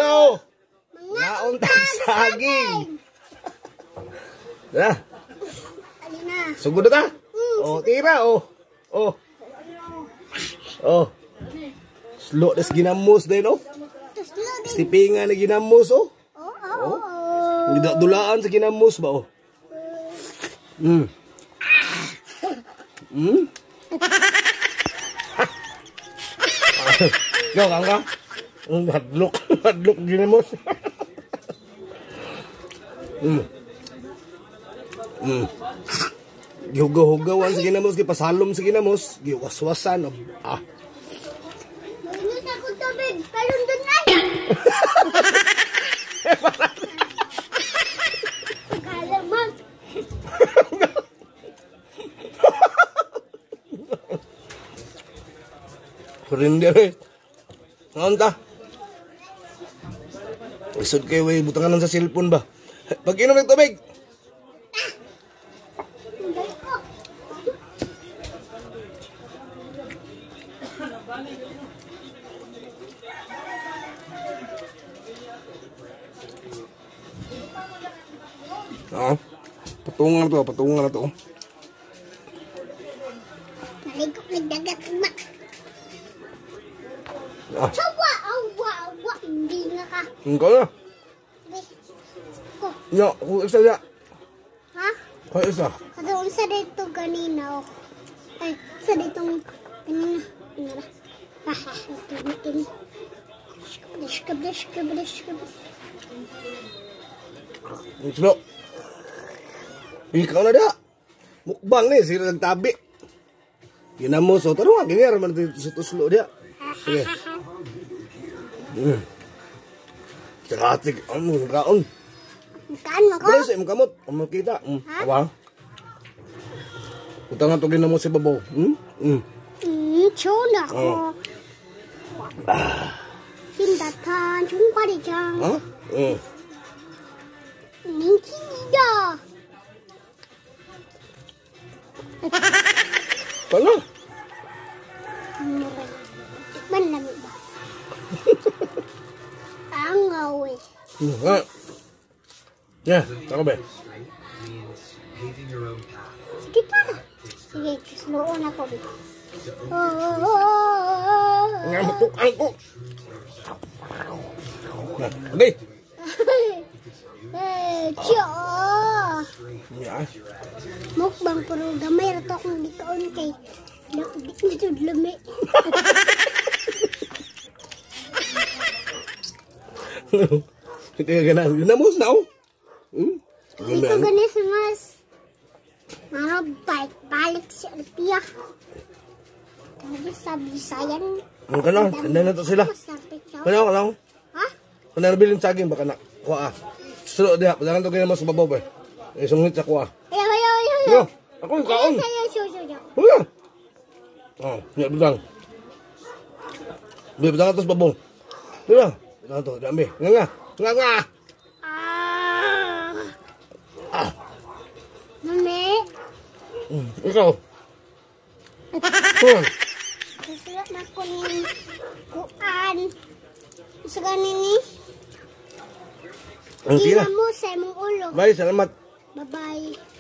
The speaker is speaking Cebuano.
Go! Ngaon tag saging. Na, Alina. Sugod na ta. Oh, tira oh. Oh. Oh. Slow des ginamos din oh. Tuslo din. Stipingan na ginamos oh. Oh, oh, oh. Dulaan sa ginamos ba oh. Go, kang ka. Hadlok, hadlok ginamos. Gihugaw-hugawan sa ginamos, gipasalom sa ginamos, giwaswasan. Ah. Mainit akong tubig. Palundon ay. Kalaman. Surrender eh. Ngaon ta? Isod kayo eh, butangan lang sa cellphone ba? Pag-inom ng tubig! Oo. Patungan na to, patungan na to. Naligok nagdagat ba? Ah. Sawa, awa, awa, hindi nga ka. Ikaw na. Ko. Ya, kung isa ya. Ha? Kung isa. Kadoon sa dito ganina, oh. Ay, sa ditong ganina. Ganina. Haha, kini, kini. Blish, blish, blish, blish. Slow. Ikaw na da. Mukbang ni, sila nagtabi. Ginamos, oh. Tarungan, gini, araman dito sa tuslo dia. Sige. Tsakatik, ano, kaon. Kaan mo ko? Pero sa imong kamot, ang makita. Ha? Awa. Utang nga ito ginamos si babaw. Chona ko. Oh. Pindatan, chungkwari-chang. Ha? Ningkida. Paano? Tikman lami ba? Angaw eh. Ha? Yeah, ako ba? Sige pa. Sige, slow-on ako. Oh. Nga, matukang ko. Okay. Eh, tiyo. Yeah. Mukbang pero gamay ra to akong gikaon kay di na lami. Hindi ka ganang. Ginamos na oh. Hindi ko ganis mas. Maro balik balik si Alpia. Kaya sa Bisayan. Ano ka na? Tanda na to sila. Kano ka lang? Ha? Kung nabilin saging baka na. Kuha ah. Sulo diha. Padangan to ginamos sa babaw ba? Eh, sungit sa kuha. Ayaw, ayaw, ayaw. Yo, ako yung kaon. Ayaw, ayaw, ayaw, ayaw. Wala. Oh, ya butang. Bi butang atas babaw. Diba? Butang to, dami. Nga nga. Nga nga. Ah. Ah. Mami. Ikaw. Susulat na ko ni kuan. Sa ganini. Ang sila. Tingnan mo sa imong ulo. Bye, salamat. Bye-bye.